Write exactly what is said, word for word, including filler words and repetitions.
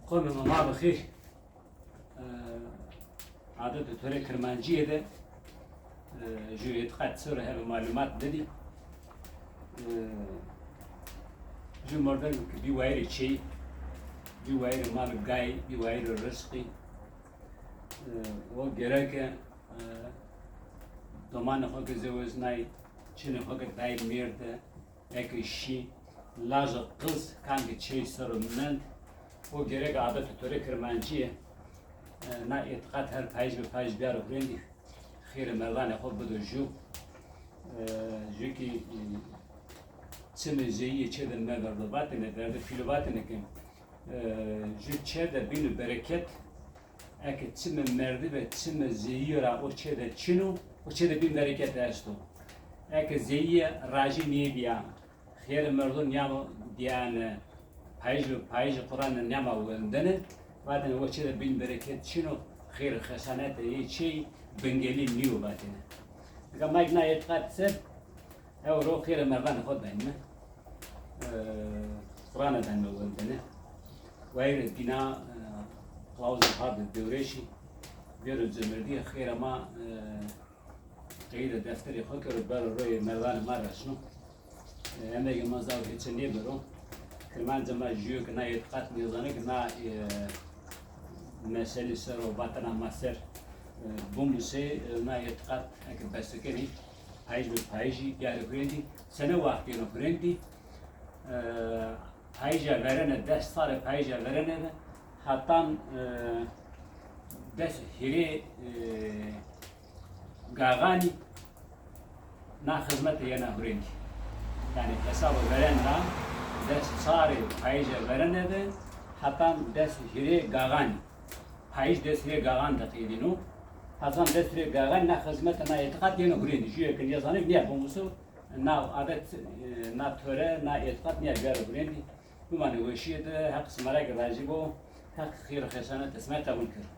Qomê ma ma bi xêr. E, adet û torê Kirmancîye de, e, ju îtîqat ser o hebe malumat bidî. E, ju merdem ki bî wayîrê çêyî, bî wayîrê mal û gayî, bî wayîrê rizqî, e, o gereke, e, domanê xo ke zewecnayî, çinê xo ke dayî mêrde, eke şî, laj û qiz kan ke çêyî ser o mend, o gereke adet û torê Kirmancîye, e, na îtîqat her payîj bi payîj biyaro hurêndî, xêrê merdanê xo bido ju. E, ju kî, e, çimê zeyîye çê de meverdo vatêne, verde pîlo vatêne ke, e, ju çê de bîno bereket, eke çimê merdî ve çimê zeyîye ra o çê de çin o, o çê de bîn bereket esto. Eke zeyîye rajî nêbîya, xêrê merdo nîyama dîyane, payîj bi payîjî Quranê nîyama wendene, vatêne o çê de bîn bereket çin o, xêr û xesanete yê çêyî bingelî nîyo vatêne. Nika ma kî na îtîqat ser, ewro xêrê merdanê xo benme. E, Quranê benme wendene. Wayîrê dîna, e, qilawuzê ha de dewrêşî, bêro cemerdîye xêrê ma, e, qeyde defterê xo kero bero royê merdanê ma ra şino. E, emegê ma zaf hêçe nêbero. Kirmancê ma jûyo ke na îtîqat nêzano ke na, e, meselî ser o vatena ma ser, e, bimusê, e, na îtîqat eke bese kenê, payîj bi payîjî biyarê hurêndî, sene waxt yeno hurêndî, e, payîja verene, des sarê payîja verene de, hetan, e, des hîrê, e, gaxanî na xizmete yena hurêndî. Yanî hesabo veren ra des sarê payîja verene de, hetan des hîrê gaxanî. Payîj des hîrê gaxan de qeydîno. Hetan des hîrê gaxanî na xizmete na îtîqat yena hurêndî. Jûye ke nêzanê nîya bimuso, na adet, e, na tore, na îtîqat nîya biyaro hurêndî. Bimanê weşîye de, Heq sima ra kî razî bo, Heq xêr û xesanetê sima qebul kero.